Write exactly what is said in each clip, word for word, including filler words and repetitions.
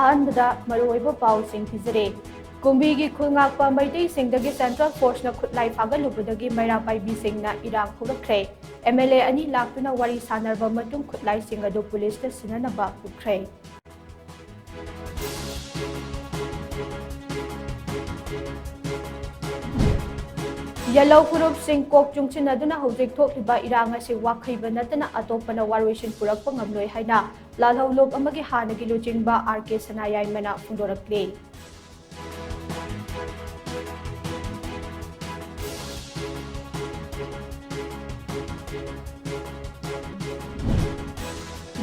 ꯑꯍꯥꯟꯕꯗ ꯃꯔꯨꯑꯣꯏꯕ ꯄꯥꯎꯁꯤꯡ ꯊꯤꯖꯔꯦ꯫ ꯀꯨꯝꯕꯤꯒꯤ ꯈꯨꯜ ꯉꯥꯛꯄ ꯃꯩꯇꯩꯁꯤꯡꯗꯒꯤ Central Forceꯅ ꯈꯨꯠꯂꯥꯏ ꯐꯥꯒꯠꯂꯨꯕꯗꯒꯤ ꯃꯩꯔꯥ ꯄꯥꯏꯕꯤꯁꯤꯡꯅ ꯏꯔꯥꯡ ꯍꯧꯔꯛꯈ꯭ꯔꯦ꯫ MLA ꯑꯅꯤ ꯂꯥꯛꯇꯨꯅ ꯋꯥꯔꯤ ꯁꯥꯟꯅꯔꯕ ꯃꯇꯨꯡ ꯈꯨꯠꯂꯥꯏꯁꯤꯡ ꯑꯗꯨ ꯄꯨꯂꯤꯁꯇ ꯁꯤꯟꯅꯅꯕ ꯄꯨꯈ꯭ꯔꯦ꯫ ꯌꯦꯜꯍꯧ ꯐꯨꯔꯨꯞꯁꯤꯡ ꯀꯣꯛ ꯆꯨꯡꯁꯤꯟꯅꯗꯨꯅ ꯍꯧꯖꯤꯛ ꯊꯣꯛꯂꯤꯕ ꯏꯔꯥꯡ ꯑꯁꯤ ꯋꯥꯈꯩꯕ ꯅꯠꯇꯅ ꯑꯇꯣꯞꯄꯅ ꯋꯥꯔꯣꯏꯁꯤꯟ ꯄꯨꯔꯛꯄ ꯉꯝꯂꯣꯏ ꯍꯥꯏꯅ ꯂꯥꯜꯍꯧ ꯂꯨꯞ ꯑꯃꯒꯤ ꯍꯥꯟꯅꯒꯤ ꯂꯨꯆꯤꯡꯕ R K ꯁꯅꯥꯌꯥꯏꯃꯅ ꯐꯣꯡꯗꯣꯔꯛꯂꯤ꯫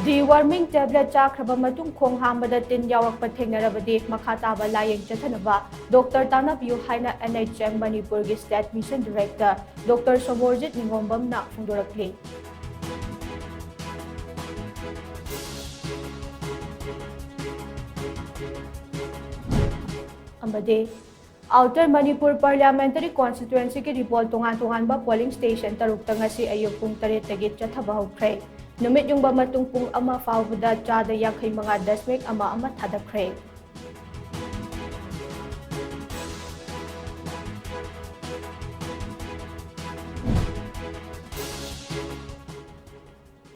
Deworming tablet ꯆꯥꯈ꯭ꯔꯕ ꯃꯇꯨꯡ ꯈꯣꯡ ꯍꯥꯝꯕꯗ ꯇꯤꯟ ꯌꯥꯎꯔꯛꯄ ꯊꯦꯡꯅꯔꯕꯗꯤ ꯃꯈꯥ ꯇꯥꯕ ꯂꯥꯌꯦꯡ ꯆꯠꯊꯅꯕ ꯗꯣꯛꯇꯔ ꯇꯥꯟꯅꯕꯤꯌꯨ ꯍꯥꯏꯅ NHM ꯃꯅꯤꯄꯨꯔꯒꯤ State Mission Director doctor Somorjit ꯅꯤꯉꯣꯝꯕꯝꯅ ꯐꯣꯡꯗꯣꯔꯛꯂꯤ꯫ ꯑꯃꯗꯤ Outer Manipur Parliamentary Constituencyꯒꯤ report ꯇꯣꯉꯥꯟ ꯇꯣꯉꯥꯟꯕ polling station ꯇꯔꯨꯛꯇ ꯉꯁꯤ ꯑꯌꯨꯛ ꯄꯨꯡ ꯇꯔꯦꯠꯇꯒꯤ ꯆꯠꯊꯕ ꯍꯧꯈ꯭ꯔꯦ꯫ ꯅꯨꯃꯤꯠ ꯌꯨꯡꯕ ꯃꯇꯨꯡ ꯄꯨꯡ ꯑꯃ ꯐꯥꯎꯕꯗ ꯆꯥꯗ ꯌꯥꯡꯈꯩ ꯃꯉꯥ ꯗꯁꯃꯤꯛ ꯑꯃ ꯑꯃ ꯊꯥꯗꯈ꯭ꯔꯦ꯫